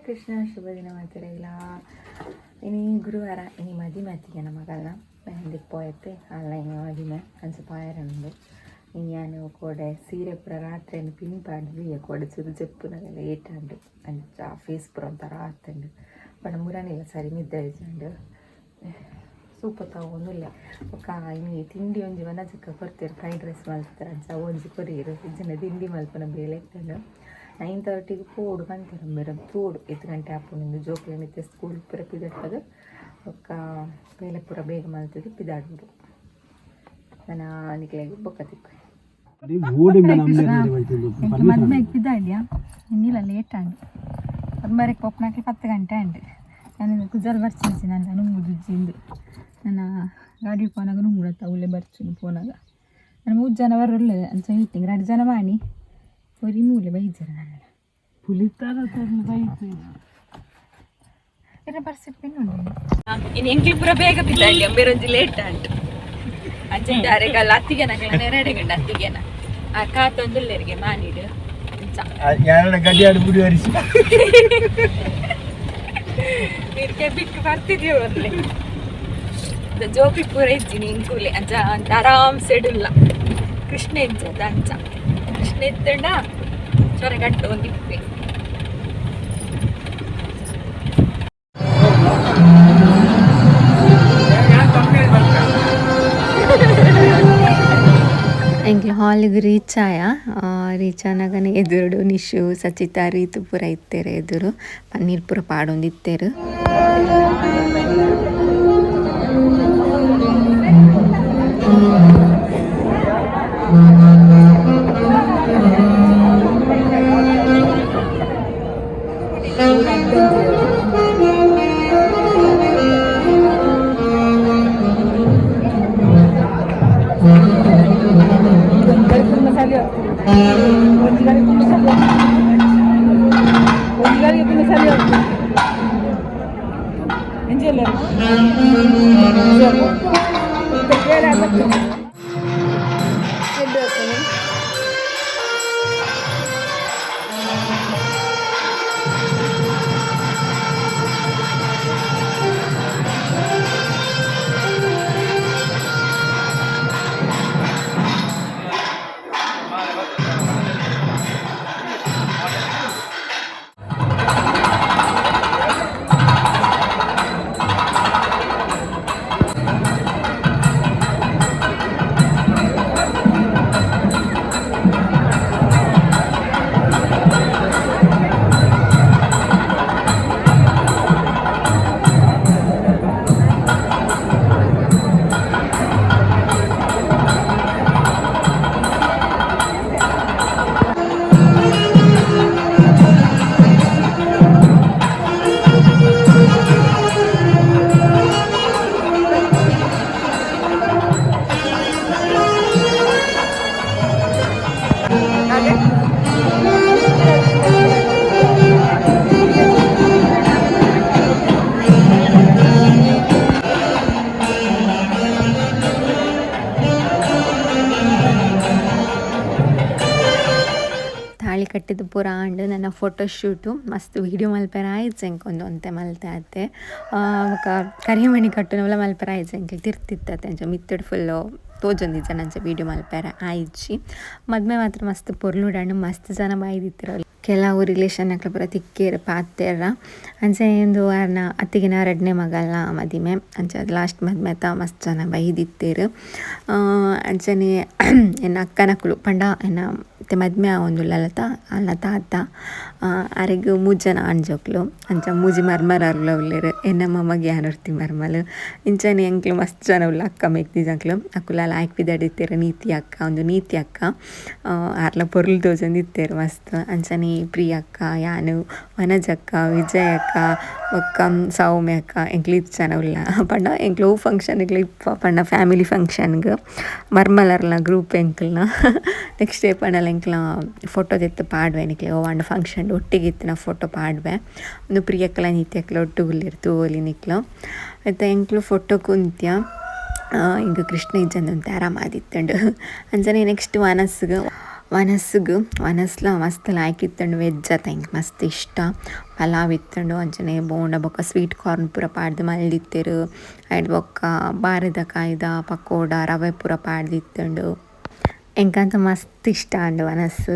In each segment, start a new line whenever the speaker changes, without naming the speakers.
ಕೃಷ್ಣ ಶುಭ ದಿನ ಮಾತೆರೆಗ್ಲಾ. ಇನಿ ಗುರುವಾರ, ಇನಿ ಮದಿಮೆ ಅತ್ತಿಗೆ ಮಗಲ್ನ. ಮೆಹಂದಿಗೆ ಪೋಯತ್ತೆ ಅಲ್ಲ, ಇನಿ ಮದಿಮೆ ಅಂಚ ಪಾಯರಂಡು. ಇನಿ ಯಾನ್ ಕೋಡೆ ಸೀರೆ ಪೂರ ರಾತ್ರಿ ಪಿನ್ ಪಾಡ್ದು ಕೋಡೆ ಚುರು ಜೆಪ್ಪುನಗ ಲೇಟ್ ಆಂಡ್. ಅಂಚ ಫೇಸ್ ಪೂರ ಒಂಥರ ಆತುಂಡು. ಪಂಡ ಮುರನಿಲ್ಲ ಸರಿ ನಿದ್ದೆ ಇಜ್ಜಂಡ್. ಸೂಪ ತಗೊಂಡಿಲ್ಲ. ಬೊಕ್ಕ ಇನಿ ತಿಂಡಿ ಒಂಜಿ ವನಜಕ್ಕ ಕೊರ್ತೆರ್, ಫ್ರೈಡ್ ರೈಸ್ ಮಲ್ತಾರೆ. ಅಂಚ ಒಂಜಿ ಕೊರಿಯೆರ್. ಇಜ್ಜಿಂಡ ತಿಂಡಿ ಮಲ್ಪುನ ಬೇಲೆ ಇತ್ತುಂಡು. 9:30ಗೆ ಪೋಡು ಪಂತೆರ್ ಬೇರೆ, ತೋಡು ಏತ್ ಗಂಟೆ ಆಪುಂಡು. ಜೋಕ್ಲೆನ ಇತ್ತೆ ಸ್ಕೂಲ್ ಪೂರ ಪಿದಡ್ಪದು. ಬೊಕ್ಕ ಬೇಲೆ ಪೂರ ಬೇಗ ಮಲ್ತದು ಪಿದಾಡ್ಬಿಡು. ನನ್ನ ನಿಕ್ಲೆಗ್ ಬೊಕ್ಕ ತಿಕ್ಕು. ಮದ್ಮೆಗೆ ಪಿದಾಡ್ಯಾ ಇನ್ನಿಲ್ಲ, ಲೇಟ್ ಆಂಡ್. ಒಂಬರಕ್ಕೆ ಪೋಪುನಕ್ಲೆ 10 ಗಂಟೆ ಆಂಡ್. ನಾನು ಕುಜಲ್ ಬರ್ಚಿಂಚಿ, ನನ್ನ ನುಂಗುದುಜ್ಜಿಂದು. ನನ್ನ ಗಾಡಿ ಪೋನಾಗ ನುಂಗುಡತ್ತ ಉಲ್ಲೆ ಬರ್ಚುನು ಪೋನಾಗ. ನನ್ನ 3 ಜನ ಬರೋಲ್ಲ ಅಂಚ ಮೀಟಿಂಗ್ 2 ಜನ ಮಾಣಿ ಒರಿ ಮೂಲೆ ಬೈಜರ ನನ್ನ. ಇರ ಬರ್ಸಿಟ್ ಪಿನ್ ಉಂಡು. ಇನ್ನು ಎಂಕ್ಲು ಪೂರ ಬೇಗ ಪಿದಾಡ್ಲಿ, ಬೇರೊಂಜಿ ಲೇಟ್ ಆಂಡ್. ಅಂಚೆ ಅರೆಗಲ್ಲ ಅತ್ತಿಗೆನ ನೆರಡೆ ಗಂಡ ಅತ್ತಿಗೆನ ಆ ಕಾತೊಂದುಲ್ಲೆರಿಗೆ ಮಾನಿಡು ಅಂಚ.
ಯಾರನ್ನ ಗಡಿಯಾಡು ಬುಡಿ ವರಿಸಿ.
ಇರ್ಕೆ ಬಿಕ್ ಬರ್ತಿದ್ಯೋ ಬರ್ಲೆ. ಜೋಕಿ ಪೂರ ಇಜ್ಜಿನಿ ಇಂಕುಲೆ. ಅಂಚ ಅಂತ ಆರಾಮ್ ಸೆಡುಲ್ಲ. ಕೃಷ್ಣ ಇಜ್ಜದ ಅಂಚ. ಕೃಷ್ಣ ಇತ್ತಂಡ ಚೊರೆ ಕಟ್ಟು ಒಂದಿಪ್ಪೆ. ಎಂಕ್ಲು ಹಾಲಿಗೆ ರೀಚ್ ಆಯ. ರೀಚ್ ಆನಗನೆ ಎದುರುಡು ನಿಶು, ಸಚಿತಾ, ರೀತು ಪೂರ ಇತ್ತೆರ್. ಎದುರು ಪನ್ನೀರ್ ಪೂರ ಪಾಡೊಂದಿತ್ತೆರ್. ತಾಳಿ ಕಟ್ಟಿದ ಪೂರ ಆಂಡ್. ನನ್ನ ಫೋಟೋ ಶೂಟು ಮಸ್ತ್ ವೀಡಿಯೋ ಮಲ್ಪೆರ ಆಯ್ತು. ಎಂಕೊಂದು ಒಂತೆ ಮಲ್ತೆ ಆತೆ. ಬೊಕ ಕರಿಮಣಿ ಕಟ್ಟುನವಲ ಮಲ್ಪೆರ ಆಯ್ತು. ಎಂಕ್ ತಿರ್ತಿತ್ತತೆ ಅಂಚ ಮಿತ್ತುಡು ಫುಲ್ಲು ತೋಜೊಂದಿಜ್ಜಂಡ ಅಂಚ ವೀಡಿಯೋ ಮಲ್ಪೆರ ಆಯ್ಜಿ. ಮದ್ಮೆ ಮಾತ್ರ ಮಸ್ತ್ ಪೊರ್ಲುಡಾಂಡ್. ಮಸ್ತ್ ಜನ ಬೈದಿತ್ತೆರ್. ಕೆಲವು ರಿಲೇಷನ್ ಅಕ್ಲು ಪೂರ ತಿಕ್ಕೇರ್ ಪಾತೆರ. ಅಂಚ ಇಂದು ಆರ್ನ ಅತ್ತಿಗೆನ ರಡ್ಡನೇ ಮಗಲ್ನ ಮದಿಮೆ. ಅಂಚ ಲಾಸ್ಟ್ ಮದ್ಮೆ ಅತ್ತ, ಮಸ್ತ್ ಜನ ಬೈದಿತ್ತೆರ್. ಅಂಚನೆ ಎನ್ನ ಅಕ್ಕನಕುಲು ಪಂಡ ಎನ್ನ ಇತ್ತೆ ಮದ್ಮೆ ಆವೊಂದುಲ್ಲಲತ ಅಲ್ನ ತಾತ, ಅರೆಗ್ 3 ಜನ ಆಣ್ ಜೋಕುಲು. ಅಂಚ 3 ಮರ್ಮಲರ್ಲ ಉಲ್ಲೆರ್. ಎನ್ನ ಮೊಮಗೆ ಯಾನ್ ಒರ್ತಿ ಮರ್ಮಲ್. ಇಂಚನೆ ಎಂಕ್ಲು ಮಸ್ತ್ ಜನ ಉಲ್ಲ ಅಕ್ಕ ಮೆಗ್ದಿ ಜಕ್ಲು. ಅಕುಲು ಲಾಯ್ಕ್ ಪಿದಡಿತ್ತೆರ್. ನೀತಿ ಅಕ್ಕ, ಉಂದು ನೀತಿ ಅಕ್ಕ, ಆರ್ಲ ಪೊರ್ಲು ತೋಜೊಂದಿತ್ತೆರ್ ಮಸ್ತ್. ಅಂಚನೆ ಪ್ರಿಯಕ್ಕ, ಯಾನು, ವನಜಕ್ಕ, ವಿಜಯಕ್ಕ, ಬೊಕ್ಕ ಸೌಮ್ಯಕ್ಕ, ಎಂಕ್ಲು ಈತ್ ಜನ ಉಲ್ಲ. ಪಂಡ ಎಂಕ್ಲು ಒವು ಫಂಕ್ಷನ್ಗ್ಲ ಇಪ್ಪ ಪಂಡ ಫ್ಯಾಮಿಲಿ ಫಂಕ್ಷನ್ಗ್ ಮರ್ಮಲರ್ನ ಗ್ರೂಪ್ ಎಂಕ್ಲ್ನ. ನೆಕ್ಸ್ಟ್ ಡೇ ಪಂಡಲ ಎಂಕ್ಲ ಫೋಟೋ ದೆತ್ತ್ ಪಾಡ್ವೆ. ನಿಕ್ಲೆ ಒವ್ವಾಂಡ ಫಂಕ್ಷನ್ ಒಟ್ಟಿಗೆ ಇತ್ತಿನ ಫೋಟೋ ಪಾಡ್ವೆ. ಉಂದು ಪ್ರಿಯಕ್ಕಲ ನೀತಿಯಕ್ಕಲ ಒಟ್ಟುಗು ಉಲ್ಲೆರ್, ತೂವೊಲಿ ನಿಕ್ಲು. ಐತ ಎಂಕ್ಲು ಫೋಟೋ ಕುಂತ್ಯ. ಇಂಕ್ ಕೃಷ್ಣ ಇಜ್ಜಂದೆ ಒಂತೆ ಆರಾಮಾದಿತ್ತುಂಡು. ಅಂಚನೆ ನೆಕ್ಸ್ಟ್ ವನಸ್ಗ್ ವನಸ್ಗು ವನಸ್ಲ ಮಸ್ತ್ ಲಾಯ್ಕ್ ಇತ್ತುಂಡು ವೆಜ್ ಅತ ಎಂಕ್ ಮಸ್ತ್ ಇಷ್ಟ ಪಲಾವ್ ಇತ್ತುಂಡು ಅಂಚನೆ ಬೋಂಡ ಬೊಕ್ಕ ಸ್ವೀಟ್ ಕಾರ್ನ್ ಪೂರ ಪಾಡ್ದು ಮಲ್ದಿತ್ತೆರ್ ಐಡ್ ಬೊಕ್ಕ ಬಾರೆದ ಕಾಯ್ದ ಪಕೋಡ ರವೆ ಪೂರ ಪಾಡ್ದಿತ್ತುಂಡು ಎಂಕಂತ ಮಸ್ತ್ ಇಷ್ಟ ಆಂಡ್ ವನಸ್.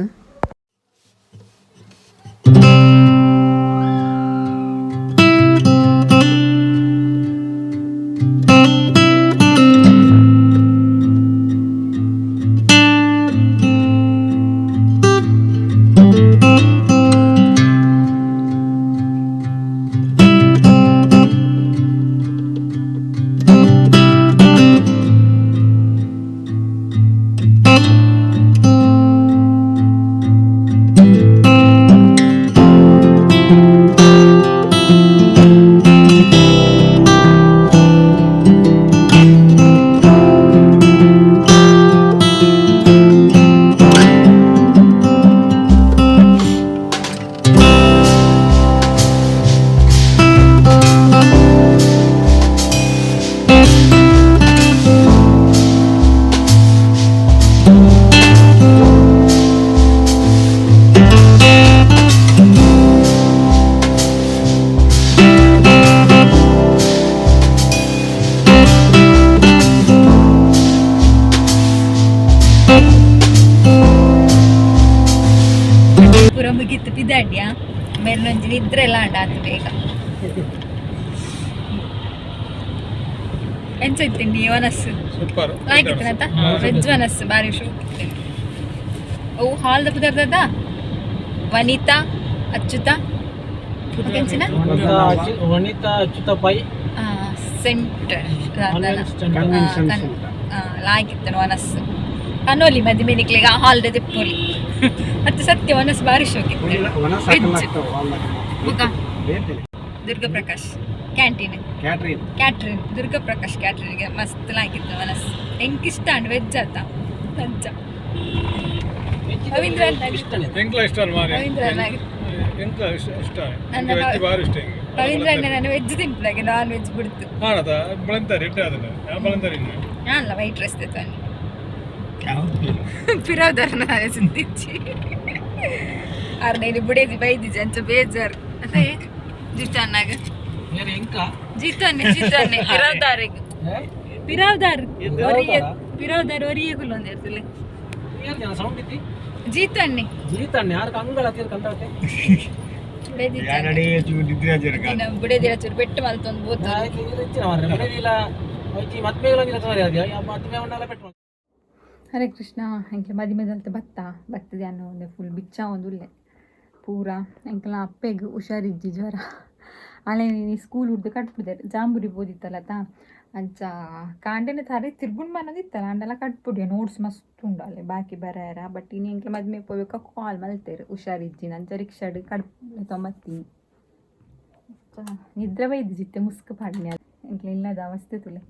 ಪೂರ ಮುಗಿತ್ತು ಪಿದಾಡ್ಯ ಮೇರ್ನೊಂಜಿ ನಿದ್ರೆ ಎಲ್ಲ ಅಂಡ ಆತು ಬೇಗ ಎಂಚ ತಿಂಡಿ ವನಸ್ಸು
ಸೂಪರ್.
ಲಾಯ್ಕ್ ಇತ್ತನತ ವೆಜ್ ವನಸ್ಸು ಬಾರಿ ಶೋಕ್ ಅವು ಹಾಲ್ದ ಪುದರ್ದದ ವನಿತಾ ಅಚ್ಯುತ ಎಂಚಿನ
ವನಿತಾ ಅಚ್ಯುತ ಪೈ.
ಸೆಂಟರ್.
ಕನ್ವೆನ್ಷನ್.
ಲಾಯ್ಕ್ ಇತ್ತನು ವನಸ್ಸು ಕನೋಲಿ ಮದಿಮೆನಿಕ್ಲೆಗ ಹಾಲ್ದ ತಿಪ್ಪೊಲಿ ಮತ್ತೆ ಸತ್ಯ ವನಸ್ಸು ಬಾರಿ ಶೋಕ್ ಇತ್ತು. ವೆಜ್ ಬೊಕ Durga Prakash canteen.
Catering.
Catering, Durga Prakash ಕ್ಯಾಟ್ರಿಂಗ್ಗೆ ಮಸ್ತ್ ಲಾಗಿತ್ತು ಮನಸ್ಸು. ಎಂಕ್ ಇಷ್ಟ ಅಂಡ್ ವೆಜ್ ಆತ ಅಂಚ ರವೀಂದ್ರ.
ಎಂಕ್ಲ ಇಷ್ಟ ಅಲ್ಲ ಮಾರ್ರೆ.
ರವೀಂದ್ರ
ಎಂಕ್ಲ ಇಷ್ಟ ಇಷ್ಟ.
ನನ್ನ
ವೆಜ್ ಬಾರಿ ಇಷ್ಟ ಎಂಕ್.
ರವೀಂದ್ರ ಅಣ್ಣ ನಾನು ವೆಜ್ ತಿನ್ಪುನಾಗೆ ನಾನ್ ವೆಜ್ ಬಿಡ್ತು.
ಹಾಣದ ಬಳಂತಾರೆ ಇಟ್ಟ ಅದನ್ನ ಯಾ ಬಳಂತಾರೆ ಇನ್ನು.
ಅಲ್ಲ ವೈಟ್ ರೈಸ್ ತಾನೆ ಪಿರಾವ್ದಾರ ಸಿಂತಿಚ್ಚಿ ಅರ್ನ ಬುಡೇದಿ ಬೈದಿಜಿ ಅಂಚ ಬೇಜಾರು ಅದೇ ಜಿತಾನ್ನಾಗ.
ಎಂಕ?
ಜಿತಾನ್ನೆ ಜಿತಾನ್ನೆ ಪಿರಾವ್ದಾರಿಗೆ ಪಿರಾವ್ದಾರ್ ಒರಿಯ ಪಿರಾವ್ದಾರ್ ಒರಿಯ ಕುಲ್ಲೊಂದಿರ್ತಲೆ.
ಸೌಂಡ್ ಇತ್ತಿ.
ಜೀತನ್ನೆ.
ಜೀತಣ್ಣ ಯಾರು ಅಂಗಳ ತೀರ್ಕಂತ.
ಬುಡೇದಿ ಬುಡೇದಿರ ಚೂರು ಪೆಟ್ಟು ಮಲ್ತೊಂದು ಬೋತು. ಹರೇ ಕೃಷ್ಣ. ಎಂಕ್ಲೆ ಮದಿಮೆದಲ್ತ ಬತ್ತ ಬತ್ತದೆ ಅನ್ನೋ ಒಂದು ಫುಲ್ ಬಿಚ್ಚ ಒಂದು ಉಲ್ಲೆ ಪೂರ. ಎಂಕ್ಲ ಅಪ್ಪೆಗ್ ಹುಷಾರಿಜ್ಜಿ, ಜ್ವರ. ಅಲೆ ನೀನು ಸ್ಕೂಲ್ ಹುಡ್ದು ಕಟ್ಬಿಡ್ತಾರೆ ಜಾಂಬೂರಿ ಬೋದಿತ್ತಲ್ಲ ತಾ ಅಂಚ ಕಾಂಡೆನ ತರೆ ತಿರ್ಗುಂಡು ಬನ್ನದಿತ್ತಲ್ಲ ಅಂಡೆಲ್ಲ ಕಟ್ಬಿಡಿ ನೋಟ್ಸ್ ಮಸ್ತ್ ಉಂಡು ಅಲ್ಲೇ ಬಾಕಿ ಬರಾರ. ಬಟ್ ಇನ್ನು ಎಂಕ್ಲೆ ಮದ್ಮೆ ಪೋಬೇಕಾ ಕಾಲ್ ಮಲ್ತೇರು ಹುಷಾರಿಜ್ಜಿ ಅಂಚ ರಿಕ್ಷಾಡ್ ಕಡ್ ತೊಂಬತ್ತೀನಿ. ನಿದ್ರೆ ಬೈದು ಜಿತ್ತೆ ಮುಸ್ಕು ಪಾಡ್ನೆ ಎಂಕ್ಲೆ ಇಲ್ಲದ ಅವಸ್ಥೆ ತುಲೆ.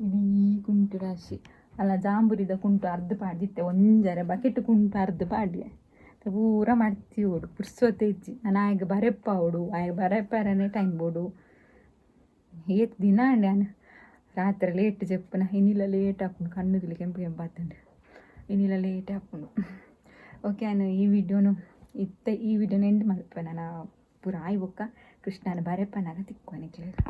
ಇಡೀ ಕುಂಟು ರಾಶಿ ಅಲ್ಲ, ಜಾಂಬೂರಿದ ಕುಂಟು ಅರ್ಧ ಪಾಡ್ದಿತ್ತೆ, ಒಂಜರೆ ಬಕೆಟ್ ಕುಂಟು ಅರ್ಧ ಪಾಡ್ಯ ಪೂರ ಮಾಡ್ತೀವಿ ಓಡು ಪುರ್ಸೊತ್ತೆ ಇಜ್ಜಿ. ನಾನು ಆಯ್ಗ ಬರೆಪ್ಪ ಓಡು ಆಯ್ಗ ಬರೆಪ್ಪಾರನೆ ಟೈಮ್ ಬೋಡು. ಏತ್ ದಿನ ಅಂಡೆ ನಾನು ರಾತ್ರಿ ಲೇಟ್ ಜೆಪ್ಪುನ ಇನ್ನಿಲ್ಲ ಲೇಟ್ ಹಾಕೊಂಡು ಕಣ್ಣುದಿಲ್ಲ ಕೆಂಪು ಕೆಂಪು ಆತಂಡು ಇನ್ನಿಲ್ಲ ಲೇಟ್ ಹಾಕೊಂಡು. ಓಕೆ, ನಾನು ಈ ವಿಡಿಯೋನು ಇತ್ತೆ ಈ ವಿಡಿಯೋನ ಎಂಡ್ ಮಲ್ಪೆ. ನಾನು ಪೂರ ಆಯ್ ಬೊಕ್ಕ ಕೃಷ್ಣನ ಬರೆಪ್ಪನಾಗ ತಿಕ್ಕುವ ನಿಕ್ಲೆಗ್.